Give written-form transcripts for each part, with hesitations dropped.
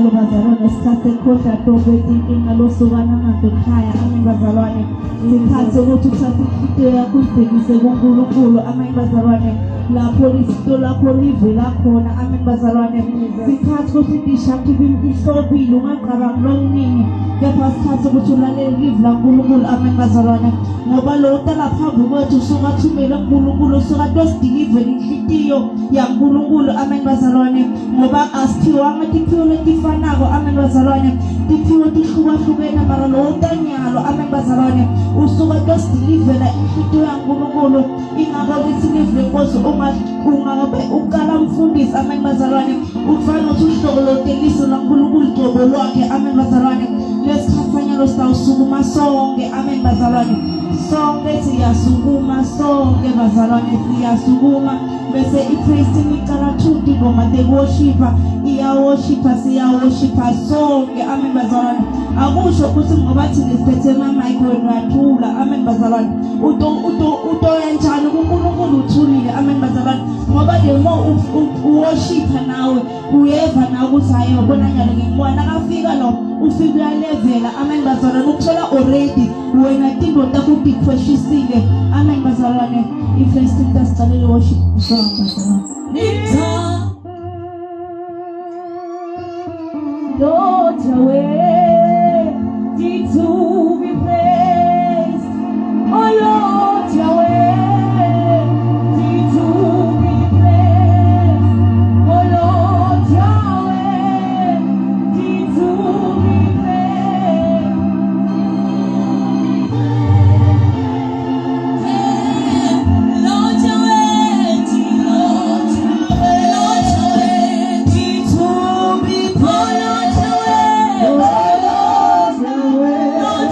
Nyalo bazalwane, sikhathi sekhohlwa tonke tinkinga losukana nato ekhaya. Amen bazalwane. Sikhathi sokuthi uthathe inhlitiyo yakho uyibhekise kuNkulunkulu. Amen bazalwane. Lapho lisito lakho livela khona. Amen bazalwane. Sikhathi ukuthi indisha yakho ihlobile, ungacabangi lokuningi, kepha sikhathi sokuthi ulalele livi laNkulunkulu. Amen bazalwane. Ngoba lo utala phambi kwethu usuke athumele uNkulunkulu, usuke atosidilivela inhlitiyo yaNkulunkulu. Amen bazalwane. Ngoba asiphiwanga tiphiwo letifanako. Amen bazalwane. Tiphiwo tihlukahlukene, mara lo utanyalo, amen bazalwane, usuke atosidilivela inhlitiyo yaNkulunkulu. Ingako lithi livi lenkosi, ungabe uqala mfundisi, amen bazalwane, ufana uthi uhlokolotelise laNkulunkulu cobo lwakhe. Amen bazalwane. Lesikhathanyalo sitawusukuma sonke. Amen bazalwane. Sonke siyasukuma, sonke bazalwane siyasukuma, bese i-praise team iqala two tingoma tekuwoshipha, iyawoshipha, siyawoshipha sonke. Amen bazalwane. Akusho ukuthi ngoba thina siphethe ama-mic wena uyathula. Amen bazalwane. Utoya njani kuNkulunkulu uthulile? Amen bazalwane. Ngoba the more uwoshipha nawe uyeva nawe ukuthi hayi, wabona nyalo ngingibona nakafika lo ufika uyalevela. Amen bazalwane. Ukuthola already wena tinto takho utikhweshisile. Amen bazalwane. I-praise team tasicalele worship song bazalwane. Lord Yahweh, did to be praised. Oh Lord Yahweh, did to be praised. Oh Lord Yahweh, did to be praised. Lord Yahweh, Lord Yahweh, Lord Yahweh, did to be praised. Oh Lord Yahweh, oh Lord Yahweh, Lord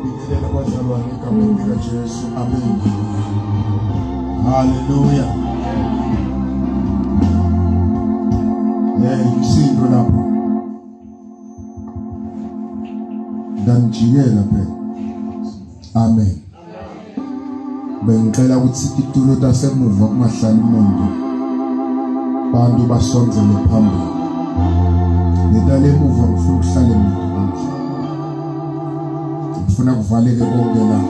Ngiyabingelela abazalwane egameni likaJesu. Amen. Haleluya. Hey, umsindo lapho. Nganijikela phela. Amen. Bengicela ukuthi itulo tasemuva kungahlali umuntu. Bantu basondzele phambili. Leta lemuva ngifuna ukuhlale mina namhla. Ngifuna kuvaleke konke la.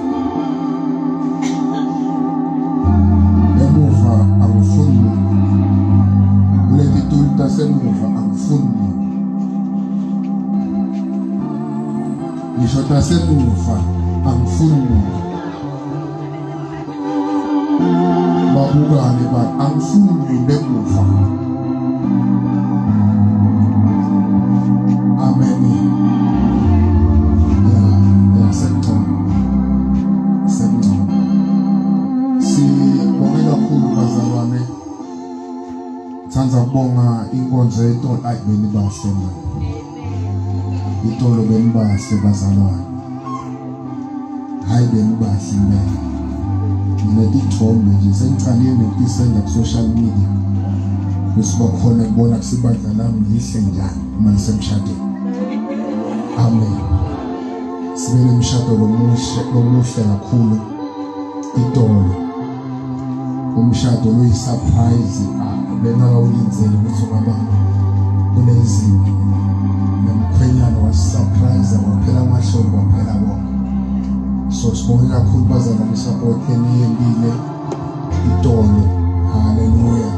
Emuva angifuni muntu. Kuleti tulo tasemuva angifuni muntu. Ngisho tasemuva angifuni muntu. Babukane ba angifuni muntu emuva. Amen. Ya, ya sekungcono. Sekungcono. Sibonge kakhulu bazalwane. Thanda ukubonga inkonzo yetolo ayi benibahle manje. Itolo benibahle bazalwane. Hayi benibahle impela. Nginetithombe nje sengicalile nokutisenda ku-social media. Ukuthi bakhona kubona kusibandla lami lihle njani uma lisemshadweni. Amen. Sibe nemshado lomuhle lomuhle kakhulu itolo. Umshado loyi-surprise bengakawulindzeli ukuthi ungaba kunezinto. Nomkhwenyana wasi-surprise kwaphela amahloni kwaphela konke. So sibonge kakhulu bazalwane support eniyentile itolo. Hallelujah.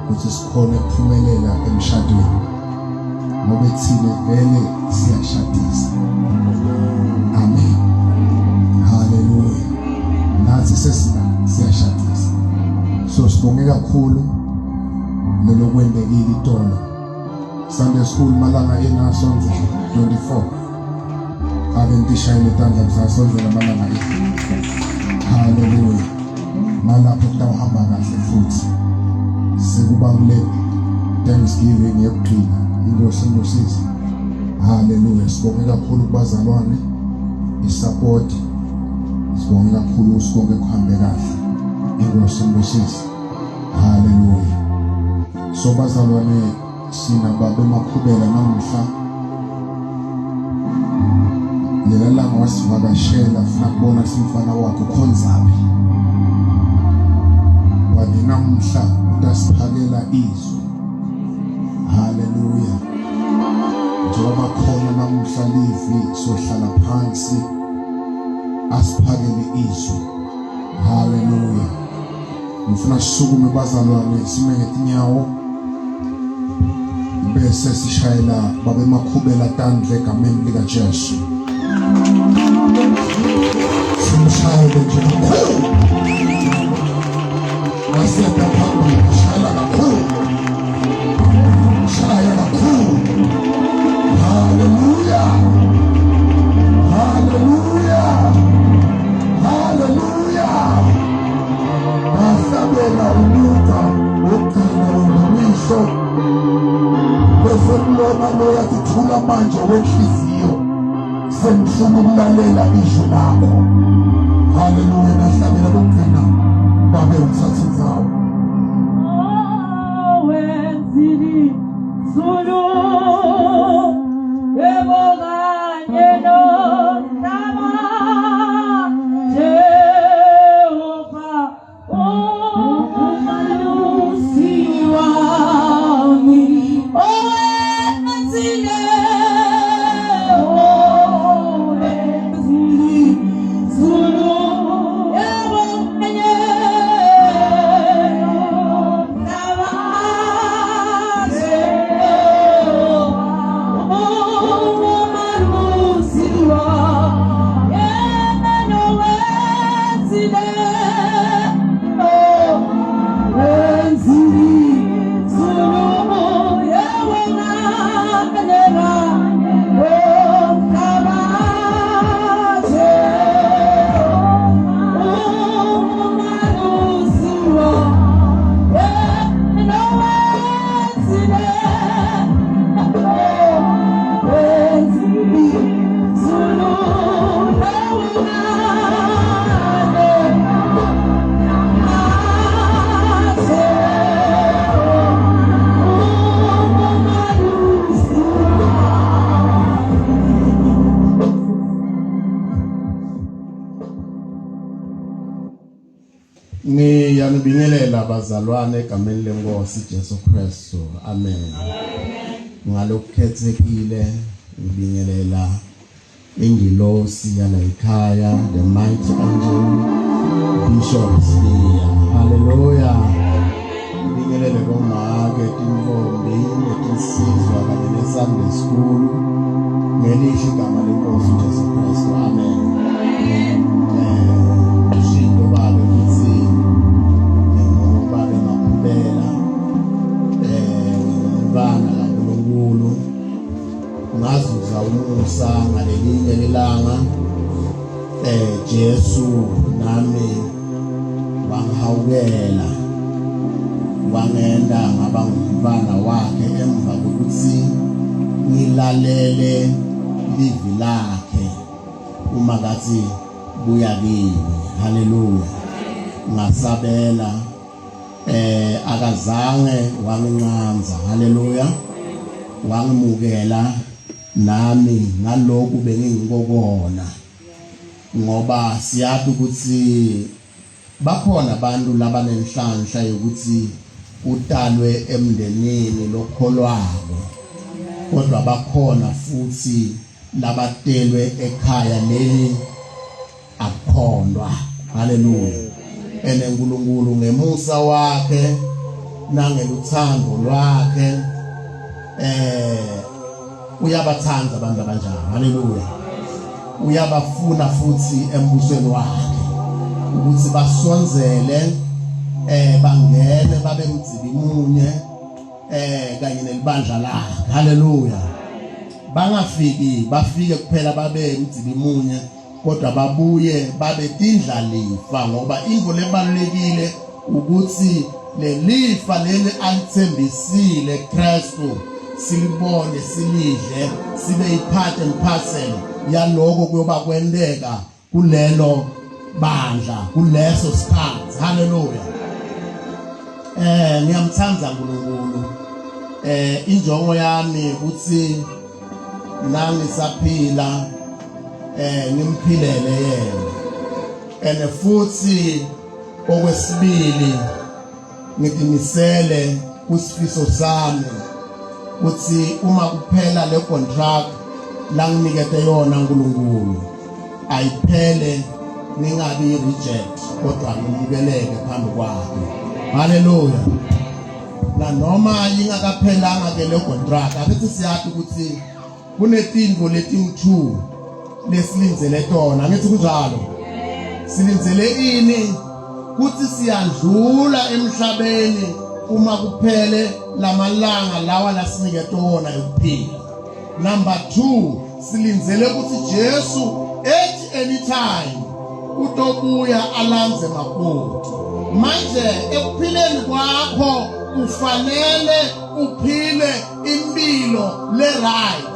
Ukuthi sikhone ukuphumelela emshadweni. Ngoba thina vele siyashadisa. Amen. Hallelujah. Nathi sesina siyashadisa. So sibonge kakhulu lolokwendekile itolo. Sunday school malanga enasonzo 24. Ake ngishayele tandla kusasonzela amalanga e. Hallelujah. Nalapho kutawuhamba kahle futhi. Sekuba kule Thanksgiving yokugcina. Inkosi inosiza. Hallelujah. Sibonge kakhulu kubazalwane isupport. Sibonge kakhulu sikonke kuhambe kahle. Inkosi inosiza. Hallelujah. So bazalwane sina babe Makhubela namuhla lela langa wasivakashela funa kubona simfana wakhe ukhonzaphi kwani namuhla utasiphakela izwi. Haleluya. Njengoba khona namuhla livi sohlala phansi asiphakele izwi. Haleluya. Ngifuna sisukume bazalwane sime ngetinyawo bese sishayela babe Makhubela tandla egameni likaJesu. Simshayele nje kakhulu. Masiyeda phambili, shayela kakhulu. Shaya kakhulu. Hallelujah. Hallelujah. Hallelujah. Bahlabela umugqa wokugcina wendumiso bese kulona loya sithula manje wenhliziyo sengifuna ukulalela izwi lakho. Haleluya. Nahlabela kokugcina babe uthatha indawo. Owenzili Zulu yebo kanye nomhlaba Jehova umalusi wami owenzile owenzile Zulu yebo kanye nomhlaba Jehova umalusi wami. Ngiyanibingelela bazalwane egameni lenkosi Jesu Kristu. Amen. Ngalokukhethekile ngibingelela ingilosi yala ekhaya the mighty angel Bishop Sibiya. Hallelujah. Ngibingelele bomake tintombi netinsizwa kanye ne-Sunday school ngelihle igama lenkosi Jesu Kristu. Amen. Eh ushinto babe ukuthi ngobabe ngaphumela eh ngumntwana kaNkulunkulu ngazuza umusa ngalelinye lilanga eh Jesu nami wangihawukela wangenda ngaba ngumntwana wakhe emva kokuthi ngilalele livi lakhe uma kathi buya kimi haleluya ngasabela eh akazange wanginqanza haleluya wangimukela nami ngalokhu bengingikokona ngoba siyazi ukuthi bakhona abantu labanenhlanhla yokuthi utalwe emndenini lokholwako kodwa bakhona futhi labatelwe ekhaya leli akukhondwa haleluya ene uNkulunkulu ngemusa wakhe nangeluthando lwakhe eh uyabathanda abantu abanjalo haleluya uyabafuna futhi embusweni wakhe ukuthi basonzele eh bangene babe mdzibi munye eh kanye nelibandla lakhe haleluya bangafiki bafike kuphela babe mdzibi munye kodwa babuye babe tindlalifa ngoba into lebalulekile ukuthi lelifa leli alithembisile Kristu silibone silidle sibe ipart and parcel yaloko kuyoba kwenteka kulelo bandla kuleso sikhathi haleluya eh ngiyamthanda uNkulunkulu eh injongo yami ukuthi nangisaphila eh ngimphilele yena ene futhi okwesibili ngitimisele kusifiso sami ukuthi uma kuphela le contract langinikete yona uNkulunkulu ayiphele ningabi reject kodwa ngimukeleke phambi kwakhe haleluya nanoma ingakaphelanga ke le contract akithi siyazi ukuthi kunetintfo letiwu-2 lesilindzele tona angithi kunjalo silindzele ini kuthi siyandlula emhlabeni uma kuphele lamalanga lawa lasinike tona ekuphila number 2 silindzele ukuthi Jesu at any time utobuya alandze makoti manje ekuphileni kwakho ufanele uphile impilo le right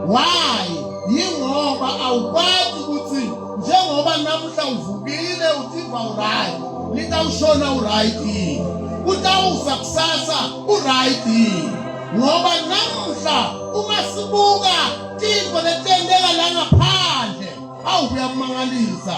why yingoba awukwazi ukuthi njengoba namuhla uvukile utiva uright litawushona uright yini kutawusa kusasa uright yini ngoba namuhla uma sibuka tintfo letenteka la ngaphandle awu kuyamangalisa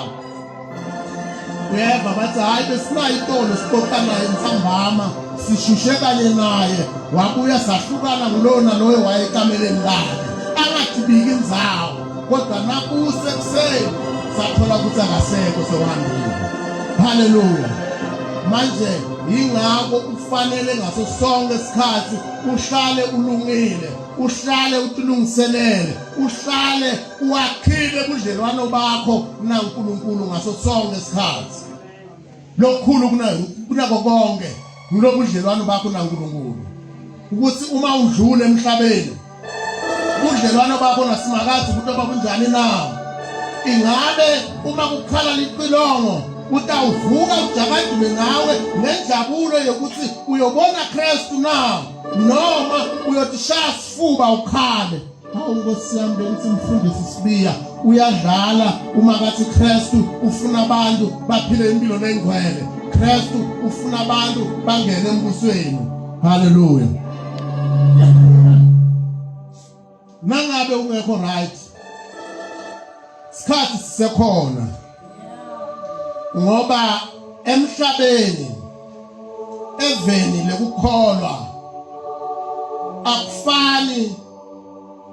uyeva bathi hhayi besinayo itolo sixoxa naye ntsambama sishushe kanye naye wabuya sahlukana ngulowo naloyo wayekameleni lakhe angadibiki indzawo kodwa nakuse ekuseni sathola ukuthi akasekho sewuhambile haleluya manje yingakho kufanele ngaso sonke isikhathi uhlale ulungile uhlale utilungiselele uhlale uwakhile ubudlelwano bakho naNkulunkulu ngaso sonke isikhathi lokukhulu kunako konke ngilobudlelwano bakho naNkulunkulu ukuthi uma udlula emhlabeni ubudlelwano bakho nasimakade ukuthi oba kunjani na ingabe uma kukhala licilongo utawuvuka ujakadule nawe ngenjabulo yokuthi uyobona Kristu na noma uyotishaya sifuba ukhale Hawu Nkosi yami bengithi mfundisi Sibiya uyadlala uma kathi Kristu ufuna abantu baphile impilo lengcwele. Kristu ufuna abantu bangene embusweni. Haleluya. Nangabe ungekho right sikhathi sisekhona ngoba Emhlabeni eveni lekukholwa akufani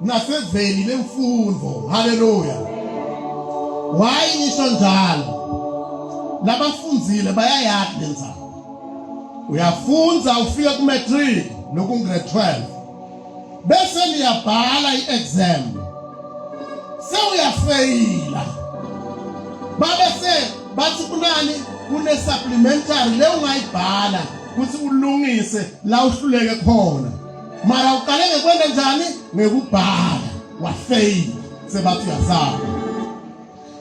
naseveni lemfundo. Haleluya. Why ngisho njalo? Labafundzile bayayazi lenzaba. Uyafunza ufike ku matric noku grade 12 bese niyabhala i-exam sewuyafeyila babe se bathi kunani kune-supplementary le ungayibhala ukuthi ulungise la uhluleke khona mara uqale ngekwenta njani ngekubhala wafeyila sebathi uyazama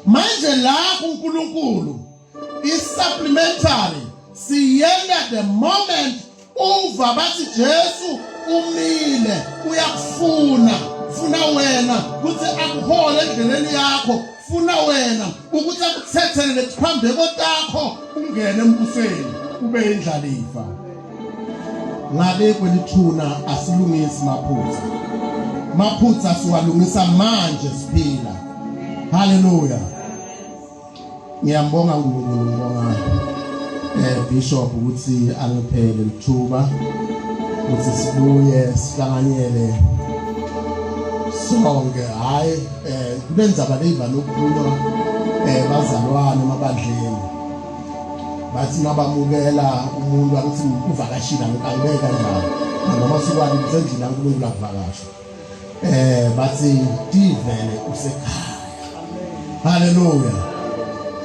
manje la kuNkulunkulu i-supplementary siyenda the moment Uva bathi Jesu umile uyakufuna funa wena ukuthi akuhole endleleni yakho funa wena ukuthi akuthethele letiphambeko takho ungene embusweni ube indlalifa ngabe kwelithuna asilungisi maphutha maphutha siwalungisa manje siphila haleluya Ngiyambonga uNkulunkulu ngibonga eh Bishop ukuthi angiphele lithuba ukuthi sibuye sihlanganyele sonke hayi eh kunenzaba leyivana ukukhulunywa eh bazalwane emabandleni bathi nabamukela umuntu akuthi uvakashile angibeke kanjalo noma sikwazi kusendlini kaNkulunkulu akuvakashwa eh bathi tivele usekhaya haleluya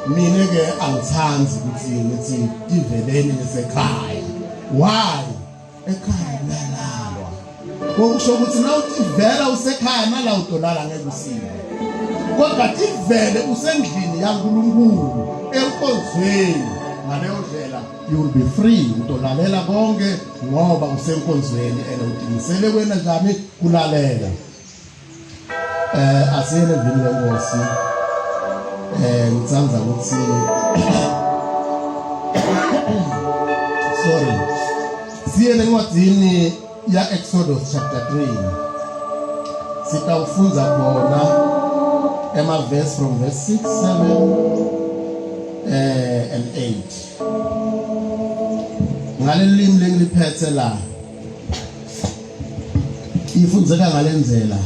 mina ke angithandi ukuthi ngithi tiveleni nisekhaya why ekhaya kuyalalwa okusho ukuthi nawutivela usekhaya nala udolala ngeke usile kodwa tivele usendlini yaNkulunkulu enkonzweni ngaleyo ndlela you will be free utolalela konke ngoba usenkonzweni and udimisele kwena njani kulalela eh asiyele vini lenkosi eh ngithanda ukuthi sorry siye encwadini ya Exodus chapter 3 sitawufundza khona ema verse from verse 6 7 eh and 8 ngaleli limi lengiliphethe la ifundzeka ngalendlela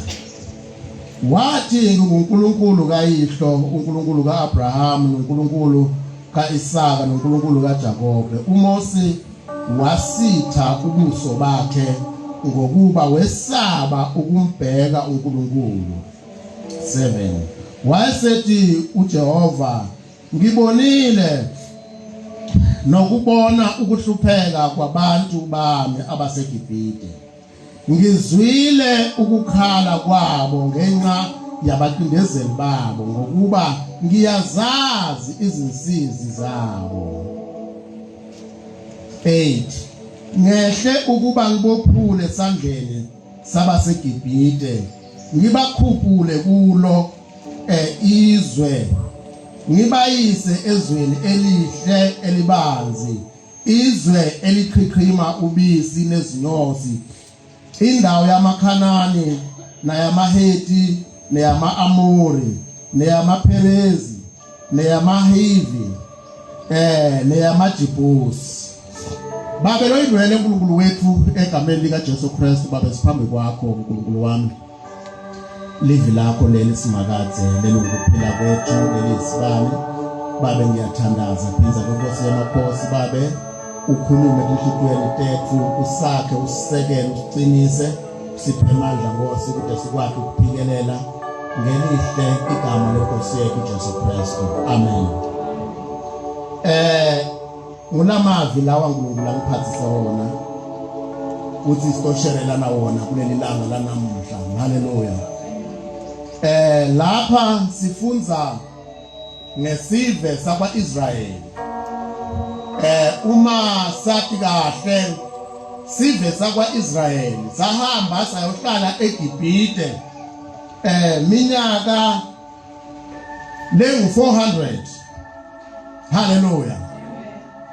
wathi nguNkulunkulu kayihlo uNkulunkulu kaAbraham noNkulunkulu kaIsaka noNkulunkulu kaJakobe uMose wasitha ubuso bakhe ngokuba wesaba ukumbheka uNkulunkulu 7 wayesethi uJehova ngibonile nokubona ukuhlupheka kwabantu bami abaseGibhithe Ngizwile ukukhala kwabo ngenxa yabacindezeli babo, ngokuba ngiyazazi izinsizi zabo. 8 Ngehle ukuba ngibophule esandleni sabaseGibhithe, ngibakhuphule kulo eh, izwe, ngibayise ezweni elihle elibanzi Izwe eliqhiqhima ubisi nezinyosi, indawo yamaKhanani nayamaHeti neyama-Amori neyamaPherezi neyamaHivi eh neyamaJibusi. Babe loyingcwele uNkulunkulu wethu egameni lika Jesu Kristu babe siphambi kwakho uNkulunkulu wami. Livi lakho leli simakadze lelungukuphila kwethu leli isibani babe ngiyathandaza phinza kwenkosi yamakhosi babe ukhulume etinhlitiyweni tethu usakhe usisekele usiqinise siphe amandla nkosi ukuze sikwati ukuphikelela ngelihle igama lenkosi yethu Jesu Kristu amen eh Ngunamavi lawa uNkulunkulu angiphathise wona ukuthi sitosherelana wona kuleli langa lanamuhla. Haleluya. Eh lapha sifunza ngesive sakwa-Israyeli. Eh uma sathi kahle sive sakwa-Israyeli sahamba sayohlala eGibhite eh minyaka lengu 400 Haleluya.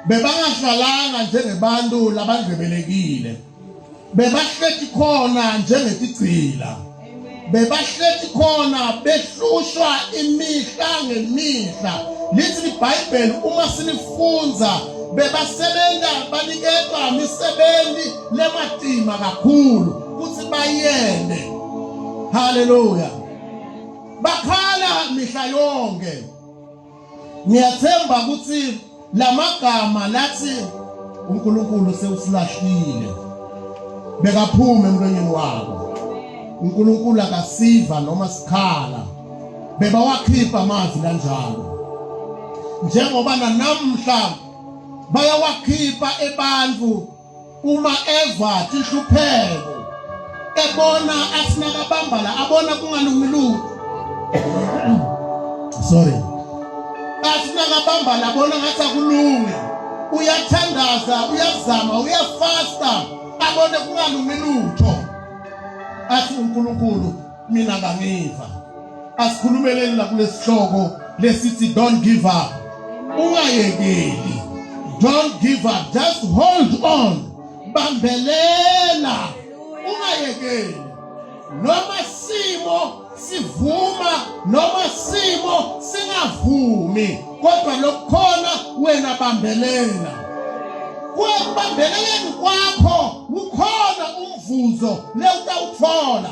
Bebangahlalanga njengebantu labangcebelekile. Bebahleti khona njengetigcila. Bebahleti khona behlushwa imihla ngemihla. Lithi iBhayibheli uma silifunza bebasebenza baniketwa imisebenzi lematima kakhulu ukuthi bayende. Haleluya. Bakhala mihla yonke. Ngiyathemba ukuthi lamagama lathi uNkulunkulu sewusilahlile bekaphuma emlonyeni wabo. uNkulunkulu akasiva noma sikhala. Bebawakhipha amazwi kanjalo. Njengoba nanamhla bayawakhipha ebantu uma eva tinhlupheko ebona athi nakabamba la abona kungalungi lutho sorry athi nakabamba la abona ngathi akulungi uyathandaza uyazama uyafasta abone kungalungi lutho athi uNkulunkulu mina kangiva asikhulumeleni la kulesihloko lesithi don't give up ungayekeli don't give up just hold on bambelela ungayekeli noma simo sivuma noma simo singavumi kodwa lokukhona wena bambelela kwekubambeleleni kwakho kukhona umvuzo lewutawuthola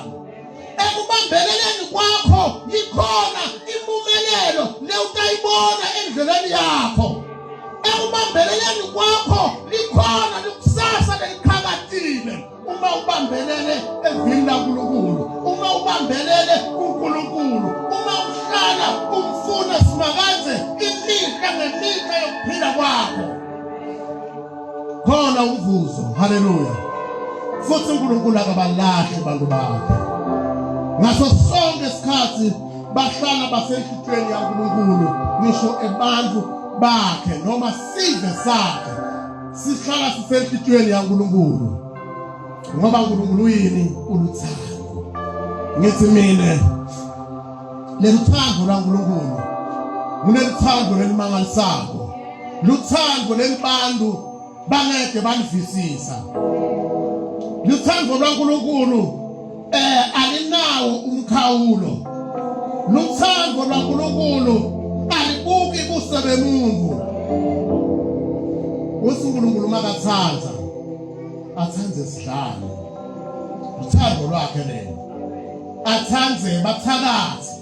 ekubambeleleni kwakho ikhona impumelelo lewutayibona endleleni yakho ekubambeleleni kwakho likhona likusasa leliqhakatile uma ubambelele evini laNkulunkulu uma ubambelele kuNkulunkulu uma uhlala umfuna simakaze imihla ngemihla yokuphila kwakho khona umvuzo haleluya futhi uNkulunkulu akabalahli abantu bakhe ngaso sonke isikhathi bahlala basenhlitshweni yaNkulunkulu ngisho ebantu bakhe noma sive sakhe sihlala sisenhlitshweni yaNkulunkulu ngoba uNkulunkulu uyini uluthando ngithi mina leluthando lwaNkulunkulu nguleluthando lelimangalisako luthando lelibantu bangeke balivisisa luthando lwaNkulunkulu eh alinawo umkhawulo luthando lwaNkulunkulu alibuki buso bemuntu uthi uNkulunkulu makathanda athande sidlalo luthando lwakhe lelo athande bathakathi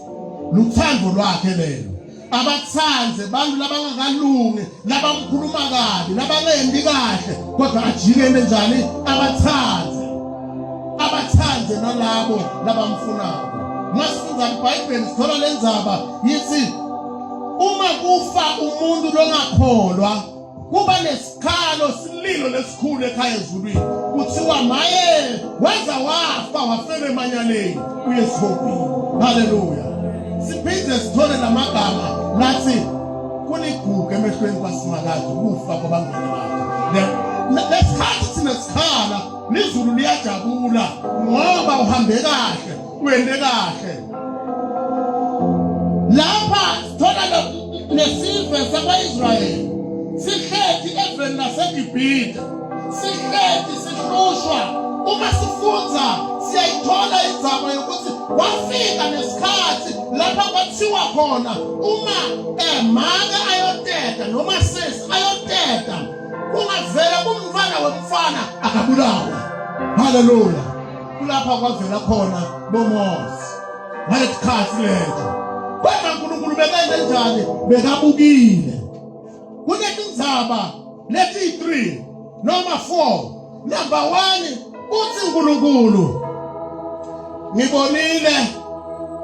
luthando lwakhe lelo abathande bantu labangakalungi labamkhuluma kabi labangembi kahle kodwa ajikele njani abathande abathande nalabo labamfunako masifunda iBhayibheli sithola lenzaba yithi uma kufa umuntu longakholwa kuba nesikhalo sililo lesikhulu ekhaya ezulwini kuthiwa maye waza wafa wafela emanyaleni uye esihogweni haleluya siphinde sithole lamagama lathi kuligugu emehlweni kwasimakade ukufa kwabangane bakhe lesikhathi thina sikhala lizulu liyajabula ngoba uhambe kahle wende kahle lapha sithola nesizwe sakwa-Israyeli sihleti eveni laseGibhithe sihleti sihlushwa uma sifunza siyayithola indzaba yokuthi wafika nesikhathi lapha kwathiwa khona uma make ayoteta noma sesi ayoteta kungavela kumntwana wemfana akabulawa haleluya kulapha kwavela khona boMose ngalesikhathi leso kodwa uNkulunkulu bekenze njani bekabukile kunetindzaba leti 3 noma 4 number 1 uthi uNkulunkulu ngibonile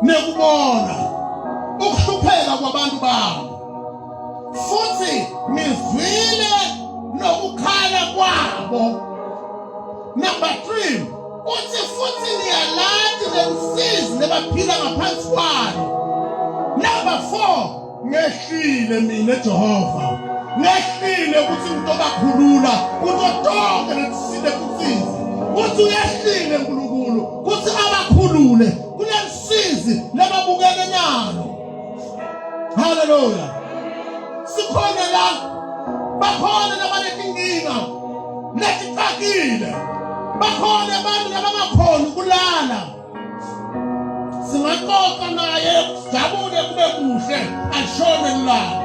nekubona ukuhlupheka kwabantu bami futhi ngizwile nokukhala kwabo Number 3 uthi futhi ngiyalati lolusizi lebaphila ngaphansi kwalo. Number 4 ngehlile mina Jehova. Ngehlile ukuthi ngitobakhulula kuto tonke letisile kusizi. Uthi uyehlile uNkulunkulu kuthi abakhulule kulelisizi lababukene nalo. Hallelujah. Sikhona la bakhona labanetinkinga leticakile. Bakhona abantu labangakhoni ukulala. Singaxoxa naye sijabule kube kuhle ashone ilanga.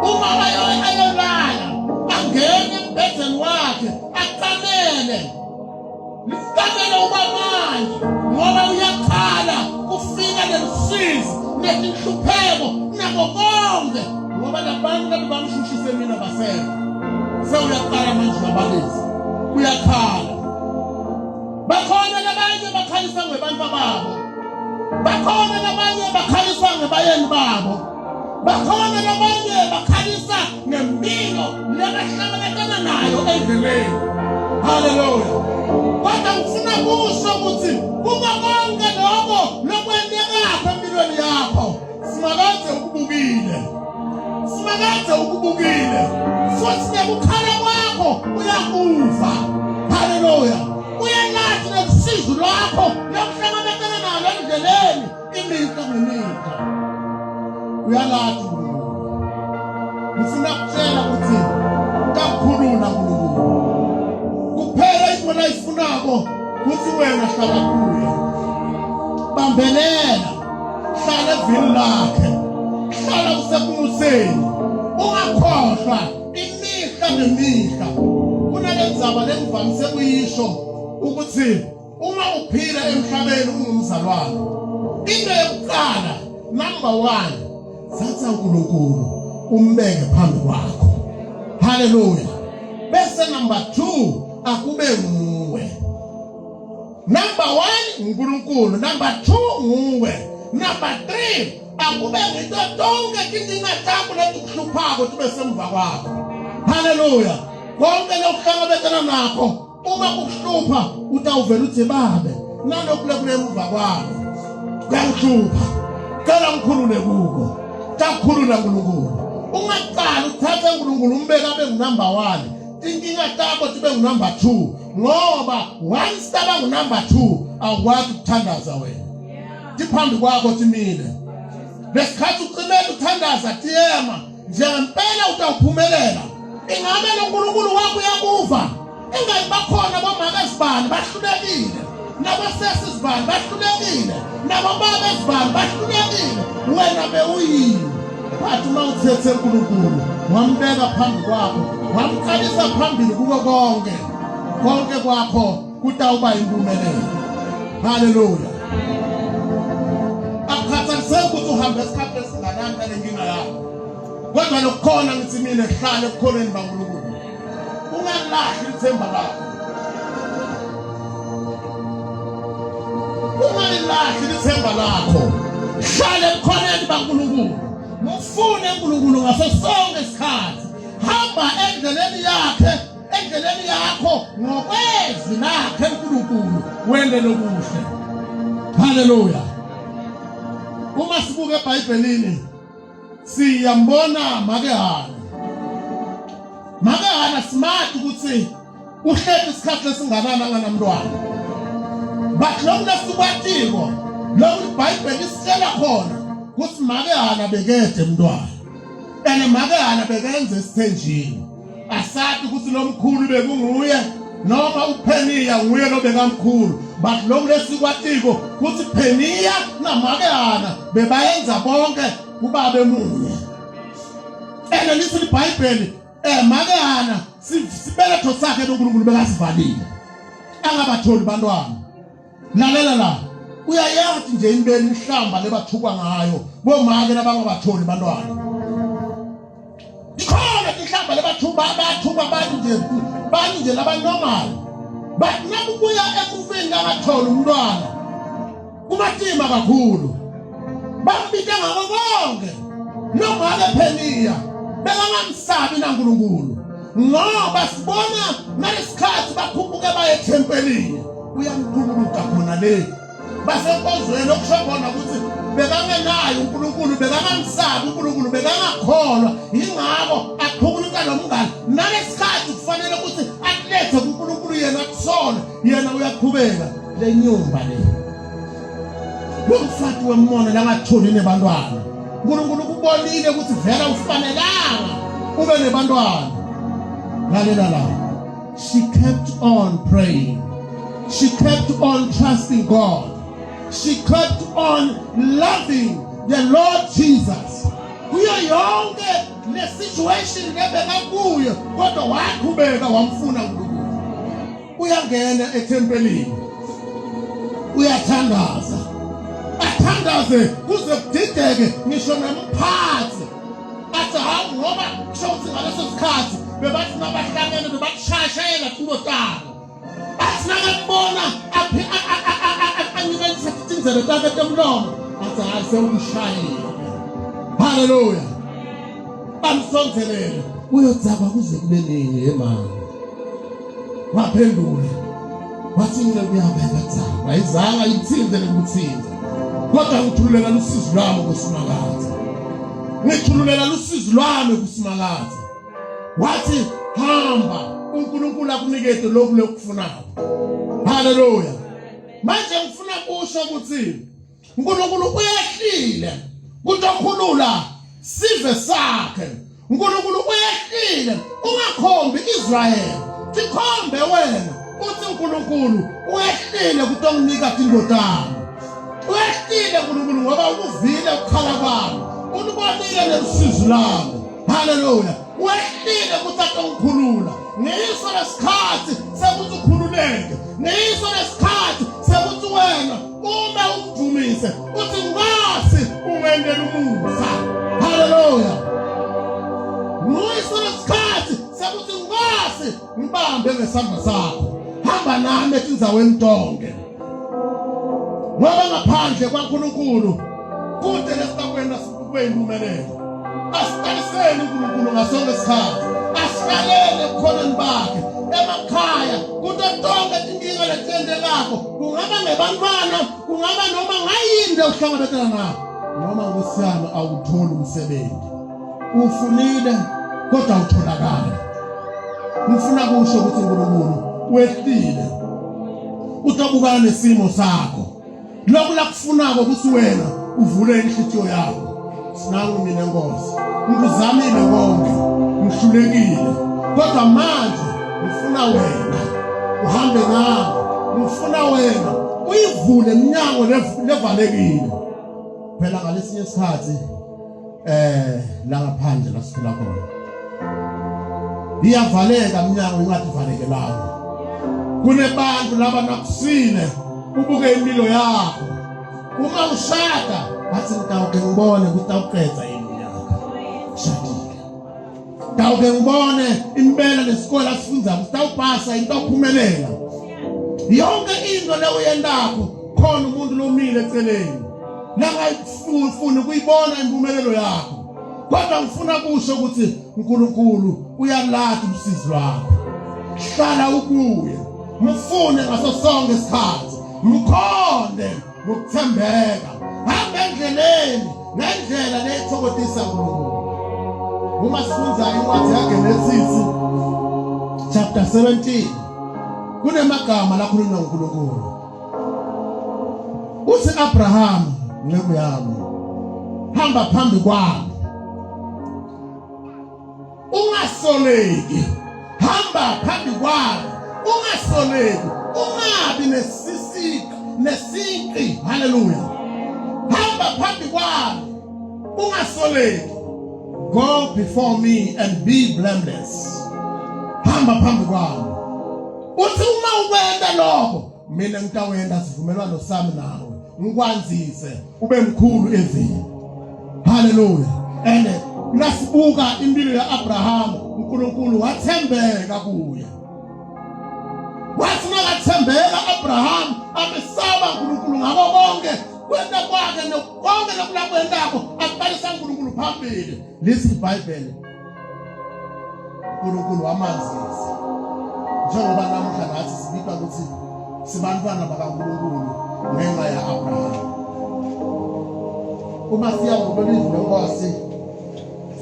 Uma ayolala angene embhedeni wakhe aqamele liqamele uba manje ngoba uyakhala kufika nelusizi netinhlupheko nako konke ngoba labantu labe bamshushise mina basekho sewuyaqala manje uyabalisa uyakhala bakhona labanye bakhalisa ngebantu babo bakhona labanye bakhalisa ngebayeni babo bakhona labanye bakhalisa ngempilo lebahlangabetana nayo endleleni haleluya kodwa ngifuna kusho ukuthi kuba konke lokho lokwentekakho empilweni yakho simakade ukubukile simakade ukubukile futhi nekukhala kwakho uyakuva haleluya uyalazi nesizi lwakho lokuhlangabetana nalo endleleni imihla ngemihla uyalazi uNkulunkulu ngifuna kutshela ukuthi kakhulula uNkulunkulu kuphela into layifunako ukuthi wena hlala kuye bambelela hlala evini lakhe hlala usebumuseni ungakhohlwa imihla ngemihla kunale ndzaba lengivamise kuyisho ukuthi uma uphila emhlabeni ungumzalwane into yokuqala number 1 thatha uNkulunkulu umbeke phambi kwakho haleluya bese number 2 akube nguwe Number 1 uNkulunkulu, number 2 nguwe, number 3 akube ngito tonke tinkinga takho letikuhluphako tibe semva kwakho. Haleluya. Konke lokuhlangabezana nakho uma kukuhlupha utawuvela uthi babe nalokhu lekunemva kwami kuyangihlupha cela ngikhulule kuko takukhulula uNkulunkulu ungaqali uthathe uNkulunkulu umbeke abe ngunumber 1 tinkinga takho tibe ngunumber 2 ngoba once taba ngunumber 2 awukwazi ukuthandaza wena tiphambi kwakho timile lesikhathi ucimela uthandaza tiyema njengempela utawuphumelela ingabe lo nkulunkulu wakho uyakuva ingayi bakhona bomama ezibani bahlulekile nabosesi izibani bahlulekile nabobaba ezibani bahlulekile wena bewuyini but uma uthethe uNkulunkulu wambeka phambi kwakho wamqalisa phambili kuko konke konke kwakho kutawuba impumelelo haleluya akukhathaliseki ukuthi uhambe isikhathi esinganani nale nkinga yakho kodwa lokukhona ngithi mina hlale ekukholweni baNkulunkulu ungalahli ithemba lakho ungalilahli ithemba lakho hlale ebukhoneni baNkulunkulu mfune uNkulunkulu ngaso sonke isikhathi hamba endleleni yakhe endleleni yakho ngokwezwi lakhe uNkulunkulu wende lokuhle haleluya uma sibuka eBhayibhelini siyambona make Hana make Hana smart ukuthi uhleti isikhathi esinganani anganamntwana but lokhu lesikwatiko lokhu iBhayibheli isitshela khona ukuthi make Hana bekede mntwana and make Hana bekenze esithenjini asathi ukuthi lo mkhulu bekunguye noma uPheniya nguye lo bekamkhulu but lokhu lesikwatiko ukuthi Pheniya namake Hana bebayenza bonke ubaba emunye ene lithi iBhayibheli eh make Hana sibeletho sakhe noNkulunkulu bekasivalile angabatholi bantwana lalela la uyayazi nje impela inhlamba lebathukwa ngayo bomake labangabatholi bantwana ikhona inhlamba lebathuba abathuka abantu nje bantu nje labanormal but nakubuya ekufeni langatholi umntwana kumatima kakhulu bambita ngako konke noma-ke pheliya bekangamsabi naNkulunkulu ngoba sibona nalesikhathi bakhuphuke baye ethempelini uyamkhululuka khona le basenkonzweni okusho khona ukuthi bekangenayo uNkulunkulu bekangamsabi uNkulunkulu bekangakholwa yingakho aqhubuluka lo mngane nalesikhathi kufanele ukuthi akulethe kuNkulunkulu yena akusole yena uyaqhubeka le nyumba le lo mfati wemona langatholi nebantwana uNkulunkulu ukubonile ukuthi vela ufanelanga ube nebantwana lalela la she kept on praying she kept on trusting God. She kept on loving the Lord Jesus. Kuyo yonke le situation lebeka kuyo kodwa waqhubeka wamfuna uNkulunkulu. Uyangena ethempelini. Uyathandaza. Athandaze kuze kudideke ngisho nomphathi. Athi hawu ngoba kusho ukuthi ngaleso sikhathi bebathi nabahlangene bebakushayashayela kubo tabo. Athi nakakubona anyikanisa tindlebe takhe temlomo athi hayi sewumshayile. Haleluya. Bamsondelele uyodzakwa kuze kube nini yemama. Waphendula wathi inceku yami ayikadzakwa ayizange ayithinte nekuthinta kodwa ngithululela lusizi lwami kuSimakadze. Ngithululela lusizi lwami kuSimakadze. Wathi hamba uNkulunkulu akunikete lokhu lokufunayo. Haleluya. Manje ngifuna kusho ukuthi uNkulunkulu uyehlile kutokhulula sive sakhe. uNkulunkulu uyehlile ungakhombi Israel. Tikhombe wena uthi uNkulunkulu uyehlile kutonginika tindodana. Uyehlile uNkulunkulu ngoba ukuvile ukukhala kwami. Ulubonile nelusizi lami. Haleluya. Wehlile ukuthi atongikhulula. Ngiso lesikhathi sekuthi ukhululeke. Ngiso lesikhathi sekuthi wena ume umdumise uthi Nkosi ungendela umusa. Haleluya. Ngiso lesikhathi sekuthi Nkosi ngibambe ngesandla sakho. Hamba nami etindzaweni tonke. Ngoba ngaphandle kwaNkulunkulu kude lesitakwenda kube impumelelo. Asiqaliseni uNkulunkulu ngasonke isikhathi. Asihlalele ebukhoneni bakhe emakhaya kuto tonke tinkinga letentekako kungaba ngebantwana kungaba noma ngayini le uhlangabetana nayo noma nkosi yami awutholi umsebenzi ufunile kodwa awutholakali ngifuna kusho ukuthi uNkulunkulu wehlile utobukana nesimo sakho lokhu lakufunako ukuthi wena uvule inhlitiyo yakho sinangu mina nkosi ngikuzamile konke ngihlulekile kodwa manje ngifuna wena uhambe nami ngifuna wena uyivule iminyango levalekile phela ngalesinye isikhathi eh la ngaphandle la siphila khona iyavaleka iminyango ingathi ivalekelanga kunebantu laba nakusile ubuke impilo yakho uma ushada bathi ngitawuke ngibone ukuthi awuqedza yini unyaka shadile ngitawuke ngibone impela lesikole asifundzako sitawupasa into awuphumelela yonke into le uyendakho khona umuntu lomile eceleni langayifuni ukuyibona impumelelo yakho kodwa ngifuna kusho ukuthi uNkulunkulu uyalati usizi lwakho hlala ubuye mfune ngaso sonke isikhathi mkhonde ngokuthembeka hamba endleleni ngendlela leyithokozisa uNkulunkulu uma sifunda incwadi yaGenesisi chapter 17 kunemagama lakhulunywa uNkulunkulu uthi Abraham nceku yami hamba phambi kwami ungasoleki hamba phambi kwami ungasoleki ungabi nesisiqi nesiqi haleluya hamba phambi kwami ungasoleki go before me and be blameless hamba phambi kwami uthi uma ukwenta lokho mina ngitawenda sivumelwano sami nawe ngikwanzise ube mkhulu ezini haleluya and nasibuka impilo ya-Abraham uNkulunkulu wathembeka kuye wathi nakathembeka Abraham amesaba uNkulunkulu ngako konke kwenta kwakhe nokonke lokulakwentako akubalisa uNkulunkulu phambili lithi iBhayibheli uNkulunkulu wamanzisa njengoba namuhla nathi sibika ukuthi sibantwana bakaNkulunkulu ngenxa ya-Abraham uma siya ngokwelizwi lenkosi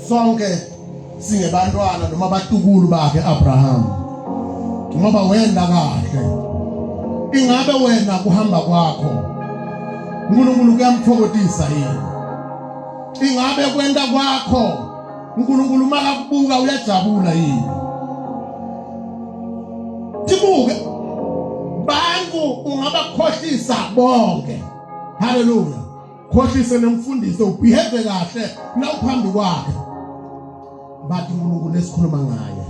sonke singebantwana noma abatukulu bakhe Abraham ngoba wenda kahle ingabe wena kuhamba kwakho uNkulunkulu kuyamthokozisa yini ingabe kwenda kwakho uNkulunkulu uma akubuka uyajabula yini tibuke bantu ungabakhohlisa bonke Haleluya. Khohlise nemfundisi ubehave kahle nawuphambi kwakhe. Bathi uNkulunkulu esikhuluma ngaye.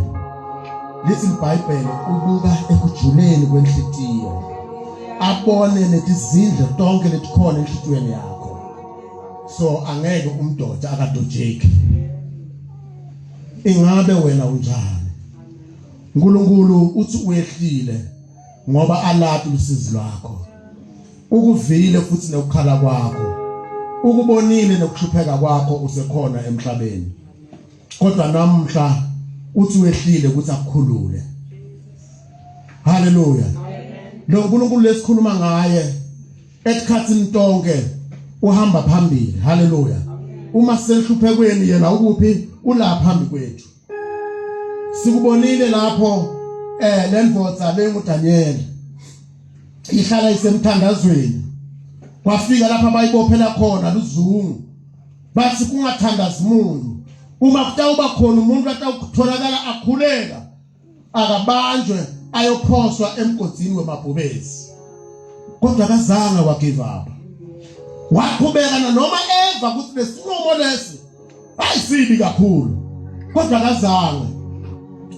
Lithi iBhayibheli ubuka ekujuleni kwenhlitiyo. Abone netizindlo tonke letikhona enhlitiyweni yakho. So angeke umdoda akadojeki. Ingabe wena unjani? uNkulunkulu uthi uyehlile ngoba alaphi usizi lwakho. Ukuvile futhi nokukhala kwakho. Ukubonile nokuhlupheka kwakho usekhona emhlabeni. Kodwa namhla uthi wehlile ukuthi akukhulule. Haleluya. Lo nkulunkulu lesikhuluma ngaye esikhathini tonke uhamba phambili. Haleluya. Uma sisenhluphekweni yena ukuphi? Ula phambi kwethu. Sikubonile lapho eh lendvodza lenguDaniel ihlala isemthandazweni. Kwafika lapha bayibophela khona luzungu. Bathi kungathandazi umuntu. Uma kutawuba khona umuntu atawutholakala akhuleka akabanjwe ayophoswa emgodini wemabhubesi. Kodwa akazange wa give up. Waqhubeka noma eva ukuthi lesinqumo lesi ayisibi kakhulu kodwa akazange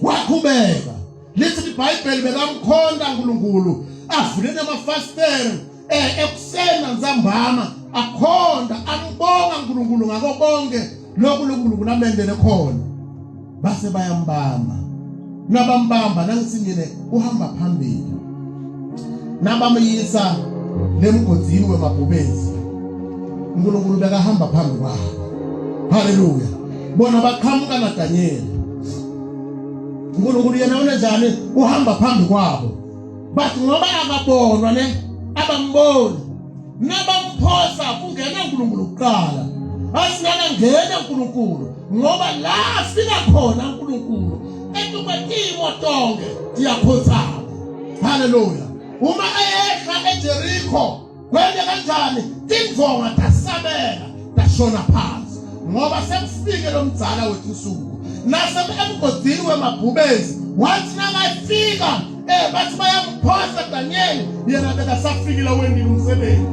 waqhubeka lithi iBhayibheli bekamkhonta uNkulunkulu avule namafasitela eh ekuseni nanzambama akhonda ambonga uNkulunkulu ngako konke lokhu uNkulunkulu amendele khona base bayambamba nabambamba nangithi mina uhamba phambili nabamyisa lemgodini wemabhubesi uNkulunkulu bekahamba phambi kwabo haleluya bona baqhamuka naDaniel uNkulunkulu yena unenjani uhamba phambi kwabo bathi ngoba akabonwa ne abamboni nabamphosa kungena uNkulunkulu kuqala asinana ngena uNkulunkulu ngoba la afika khona uNkulunkulu etukwetimo tonke tiyakhothama haleluya uma eyehla eJeriko kwente kanjani tindvonga tasabela tashona phansi ngoba sekufike lo mdzala wethu nase emgodini wemabhubezi wathi nakafika eh bathi bayamphosa Daniel yena bekasafikile wendile umsebenzi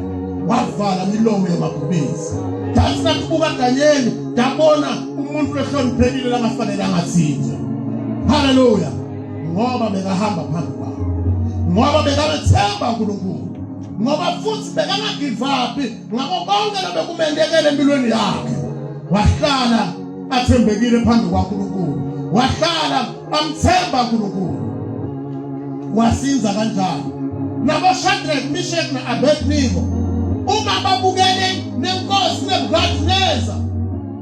wavala imilomo yamabhubezi dathi nakubuka Daniel dabona umuntu lohloniphekile langafanele angathinjwa haleluya ngoba bekahamba phambi kwabo ngoba bekabethemba uNkulunkulu ngoba futhi bekangagive up ngakho konke lobekumendekele empilweni yakhe wahlala athembekile phambi kwaNkulunkulu wahlala amthemba uNkulunkulu wasinza kanjalo nabo Shadrach Meshach na-Abednego uma babukele nenkosi Nebukadnezar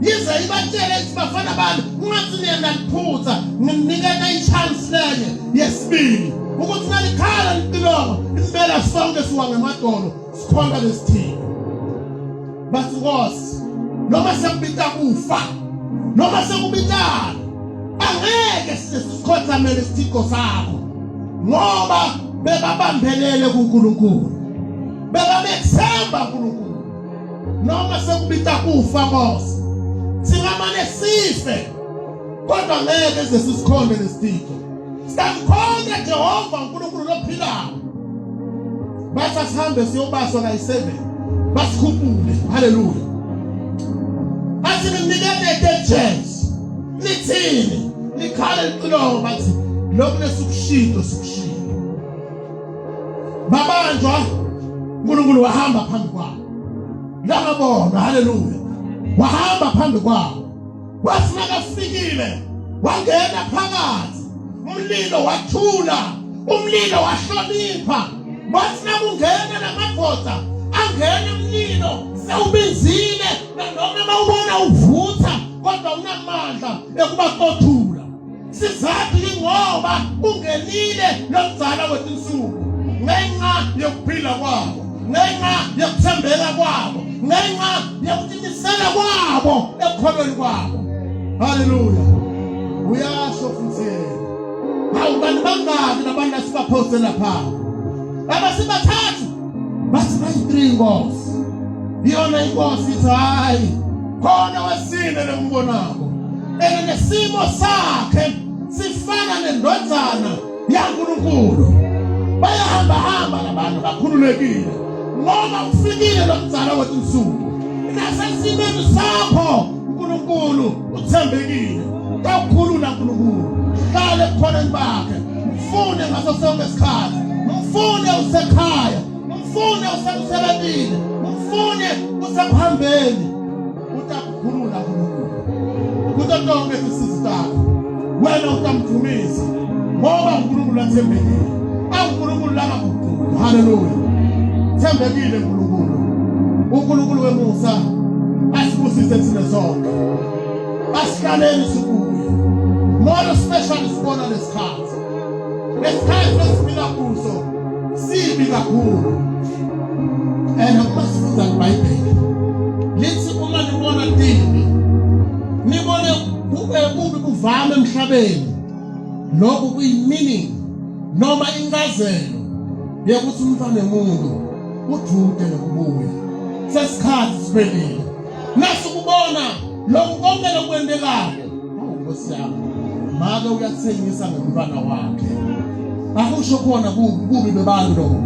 yize ibatshele ukuthi bafana bami ungathi niyena liphutha ngimniketa i-chance lenye yesibili ukuthi nalikhala licilongo impela sonke siwa ngemadolo sikhonta lesithini bathi nkosi noma sekubita kufa noma sekubitana angeke sikhothamele isithixo sakho ngoba bebabambelele kuNkulunkulu bebamethemba uNkulunkulu noma sekubita kufa nkosi singamane sife kodwa ngeke size sisikhonde lesithixo Samkhonza Jehova uNkulunkulu lophilayo. Bathi asihambe siyobaswa kayi-7 basikhuphule. Haleluya. Athi ninikete the chance. Nithini? Nikhale licilongo bathi lokhu lesikushilo sikushilo. Babanjwa uNkulunkulu wahamba phambi kwabo. Langabonwa, haleluya. Wahamba phambi kwabo. Wathi makafikile wangena phakathi, umlilo wathula, umlilo wahlonipha. Wathi nakungena lamadoda angena umlilo sewubizile, nanoma bawubona uvutha kodwa unamandla ekubaqothula. Sizathu yingoba ungenile lomzala wetinsuku ngenxa yokuphila kwabo, ngenxa yokuthembeka kwabo, ngenxa yokutimisela kwabo ekukholweni kwabo. Haleluya! Uyasho futhi hawu, bantu bangaki labantu asibaphose lapha abasibathathu bathi bayi-three inkosi iyona inkosi ithi hhayi khona wesine lengibonako ene nesimo sakhe sifana nendodana yaNkulunkulu bayahamba hamba labantu bakhululekile Ngoba ufikile lo mzala wetinsuku. Nasesimeni sakho uNkulunkulu uthembekile. Tawukhulula uNkulunkulu. Hlale ebukhoneni bakhe. Mfune ngaso sonke isikhathi. Mfune usekhaya. Mfune usemsebenzini. Mfune usekuhambeni. Utakukhulula uNkulunkulu. Kuto tonke tisizi takho. Wena utamdumisa ngoba uNkulunkulu athembekile. AwuNkulunkulu langaguquki. Haleluya. Thembekile uNkulunkulu. uNkulunkulu wemusa asibusise thina sonke. Asihlaleni sikuye. More special sibona lesikhathi. Lesikhathi esiphila kuso sibi kakhulu. And uma sifunda iBhayibheli lithi uma nibona timbi nibone kube kubi kuvame emhlabeni lokhu kuyi-meaning noma incazelo yokuthi umntwana emuntu udude nokubuya sesikhathi siphelile nasukubona lokhu konke lokwentekayo awu nkosi yami make uyathengisa ngomntwana wakhe akusho khona kubi bebantu lokho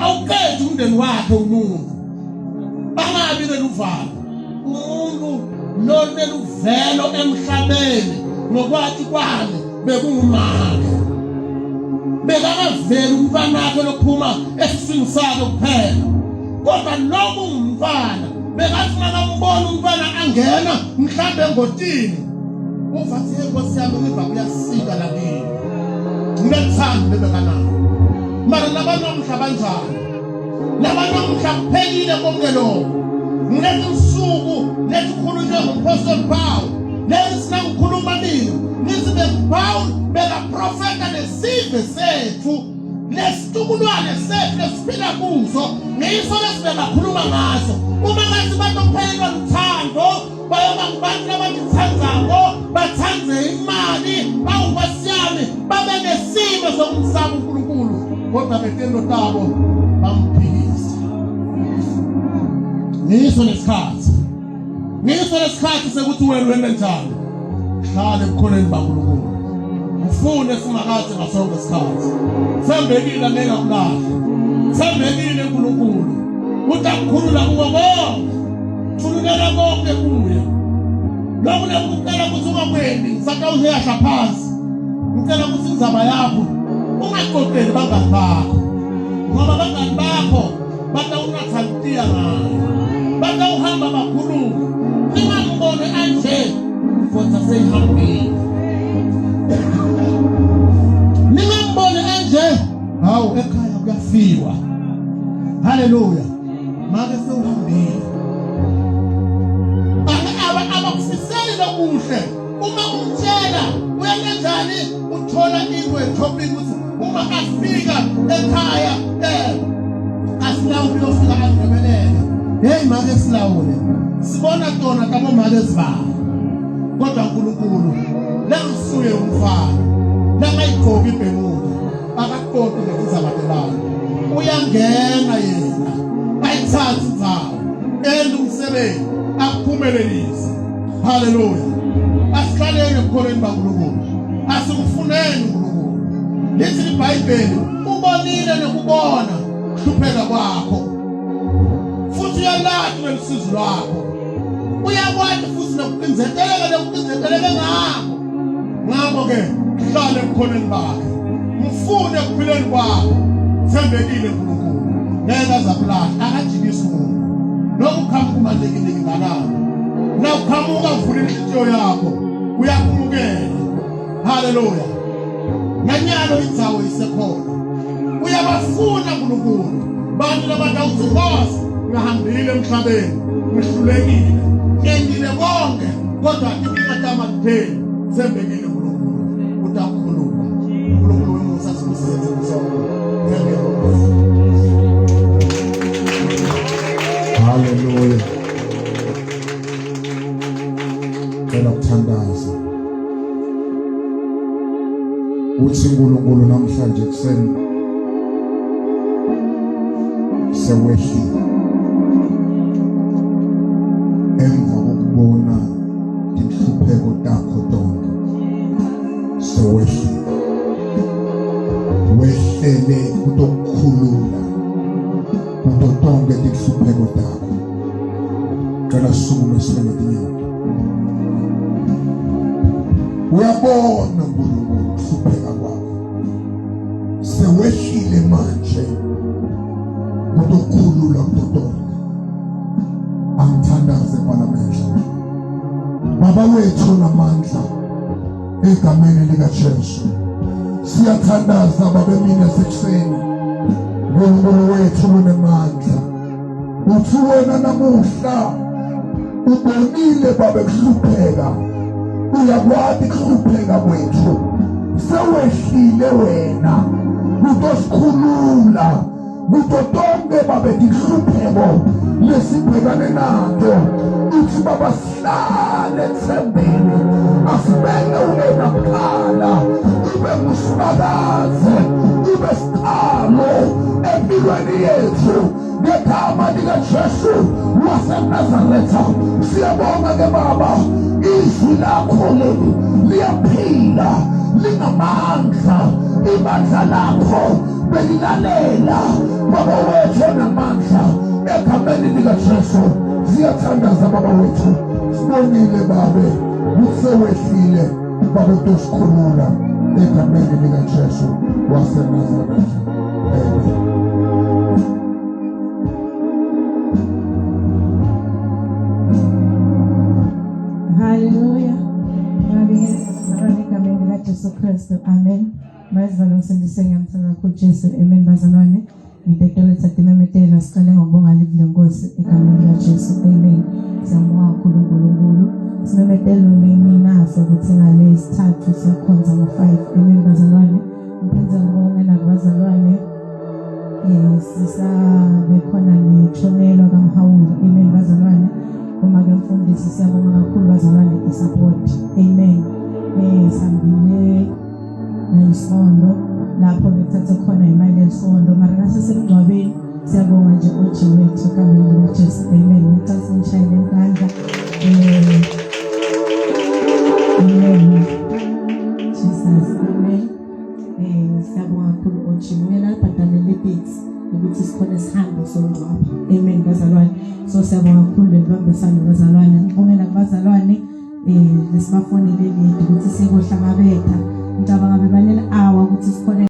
awuqedi umndeni wakhe umuntu bangabi neluvalo umuntu loneluvelo emhlabeni ngokwathi kwami bekungumake bekangaveli umntwanakhe lophuma esiswini sakhe kuphela kodwa lokhu ngumntwana bekathi makambona umntwana angena mhlawumbe engotini uvathi nkosi yami ngiva kuyasika lakini nginethando lebekanalo mara labanamhla banjani labanamhla kuphelile konke lokho ngilezi nsuku letikhulunywe ngumphostoli Paul lezi sinangikhuluma nini nithi bekuPaul bekaprofeta nesive sethu lesitukulwane sethu lesiphila kuso ngiso lesibekakhuluma ngaso uma ngathi batophelelwa luthando bayoba kubantu abatithandzako bathande imali bawukwasiyami babe nesimo sokumsaba uNkulunkulu kodwa ngetendo tabo bamphikisa ngiso lesikhathi ngiso lesikhathi sekuthi wena wente njani hlala ebukhoneni baNkulunkulu ufune simakade ngasonke isikhathi thembekile angeke akulahle thembekile uNkulunkulu utakukhulula kuko konke thululela konke kuye lokhu lekucela ukuthi ungakwendi ngisatawuzeyahla phansi ngicela ukuthi inzaba yakho ungaqoqeli bangani bakho ngoba bangani bakho batawunatha litiya ngayo batawuhamba bakhulume ningamboni anje kodwa seyihambile ningamboni anje hawu ekhaya kuyafiwa haleluya make sewuhambile abakufiseli lokuhle uma umtshela uyakanjani uthola into etopic ukuthi uma afika ekhaya asilawule uyofika angebelele hey make silawule sibona tona tabomake ezibala kodwa uNkulunkulu langisuye umfana langayigqoki ibhemuda akaqoqi ngezizabatelana uyangena yena ayithathe indawo ende umsebenzi akuphumelelise haleluya asihlaleni ebukholweni baNkulunkulu asikufuneni uNkulunkulu lithi iBhayibheli ubonile nokubona kuhlupheka kwakho futhi uyalazi lolusizi lwakho uyakwazi futhi nokucindezeleka nokucindezeleke ngakho ngakho-ke hlale ebukhoneni bakhe mfune ekuphileni kwakho thembekile uNkulunkulu ngeke azakulahla akajikisi umuntu noma uqhamuka umalekile nganani na uqhamuka uvula inhliziyo yakho uyakumukela haleluya nanyalo indzawo isekhona uyabafuna uNkulunkulu bantu labatawuthi Nkosi ngihambile emhlabeni ngihlulekile ngentile konke kodwa inkinga tami akupheli thembekile uNkulunkulu utakukhuluma uNkulunkulu wemusa sibusise sonke thembekile Hallelujah. Cela ukuthandaza. Uthi uNkulunkulu namhlanje kuseni sewehlile emva kokubona inhlupheko takho tonke sewehlile wehlele kutokukhulula. Ngicela sisukume sibe ngetinyawo. Uyabona uNkulunkulu ukuhlupheka kwakho. Sewehlile manje. Kutokhulula kutotonke. Angithandaze palamehlo. Baba wethu namandla egameni likaJesu. Siyathandaza babe mina sekuseni. Nkulunkulu wethu unemandla. Uthi wena namuhla ubonile babe kuhlupheka. Uyakwati kuhlupheka kwethu. Sewehlile wena. Kutosikhulula. Kuto tonke babe tinhlupheko lesibhekane nato. Uthi baba sihlale ethembeni. Asibeke wena kuqala. Ube ngusibakaze. Ube siqalo empilweni yethu. Ngegama likaJesu waseNazaretha. Siyabonga ke baba. Izwi lakho leli liyaphila lingamandla ibandla lakho belilalela baba wethu onamandla egameni likaJesu siyathandaza baba wethu sibonile babe kusewehlile babe kutosikhulula egameni likaJesu waseNazaretha amen. Hallelujah. Ngabingelela bazalwane egameni likaJesu Kristu. Amen. Bazalwane usindise ngiyamthanda kakhulu Jesu. Amen bazalwane. Ngidedele thatha imemetelo siqale ngokubonga livi lenkosi egameni likaJesu. Amen. Siyambonga kakhulu uNkulunkulu. Simemetelo lenginaso ukuthi ngalesithathu siyakhonza ngo-5. Amen bazalwane. Ngiphinde ngibonge nakubazalwane sisabe khona nethonelwa kamhawulo. Amen bazalwane. Uma ke mfundisi siyabonga kakhulu bazalwane i-support. Amen. Sihambile ngesondo lapho bekuthathe khona imali yesondo mara nasesemngcwabeni siyabonga nje uji wethu egameni likaJesu amen ngicela sinishayele intandla amen Jesus amen siyabonga kakhulu oji uyena abhadalele iteksi ukuthi sikhone sihambe songcwaba amen bazalwane so siyabonga kakhulu lelibambisano bazalwane ngibongela kubazalwane eh lesibafonele lady ukuthi sikohlangabetha ngicabanga bebanele hour ukuthi sikhone.